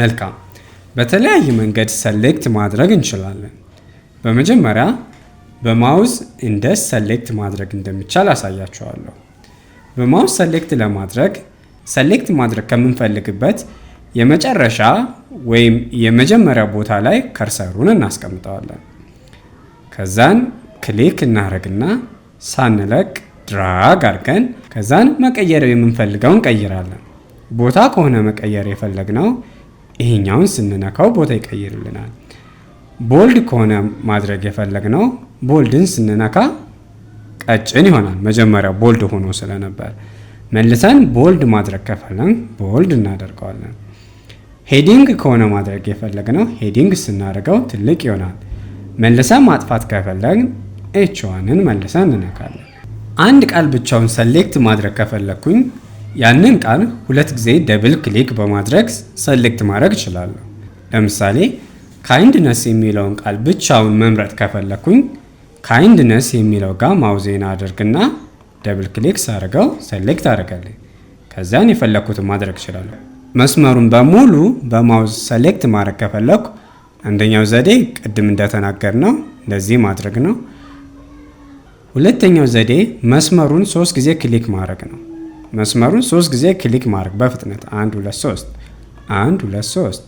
መልካም። በተለያየ መንገድ select ማድረግ እንችላለን። በመጀመሪያ በ mouse እንዴት select ማድረግ እንደሚቻል አሳያችኋለሁ። በ mouse select ለማድረግ select ማድረግ ከምንፈልግበት የመጨረሻ ወይም የመጀመሪያ ቦታ ላይ cursor ኡን እናስቀምጠዋለን። ከዛን click እናደርግና ሳንለቅ drag አድርገን ከዛን መቀየር የምንፈልገውን እንቀይራለን። ቦታ ከሆነ መቀየር የፈለግነው ይሄኛውን ስንነካው ቦታ ይቀይርልናል። Bold ከሆነ ማድረግ የፈለግነው bold ን ስንነካ ቀጭን ይሆናል። መጀመሪያ bold ሆኖ ስለነበር መልሰን bold ማድረግ ከፈለግን bold እናደርገዋለን። Heading ከሆነ ማድረግ የፈለግነው heading ስናደርገው ትልቅ ይሆናል። መልሰን ማጥፋት ከፈለግን H1 ን መልሰን እንነካለን። አንድ ቃል ብቻውን select ማድረግ ከፈለግኩኝ ያንን ቃል ሁለት ጊዜ double click በማድረግ select ማድረግ እችላለሁ። ለምሳሌ kindness የሚለውን ቃል ብቻውን መምረጥ ከፈለግኩኝ kindness የሚለው ጋር mouse ኤን አድርግና double click ሳደርገው select አደረገልኝ። ከዚያን የፈለግኩትን ማድረግ እችላለሁ። መስመሩን በሙሉ በ mouse select ማድረግ ከፈለግኩ አንደኛው ዘዴ ቅድም እንደተናገርነው እንደዚህ ማድረግ ነው። ሁለተኛው ዘዴ መስመሩን ሶስት ጊዜ click ማድረግ ነው። መስመሩን ሶስት ጊዜ click ማድረግ በፍጥነት፣ አንድ፣ ሁለት፣ ሶስት፣ አንድ፣ ሁለት፣ ሶስት።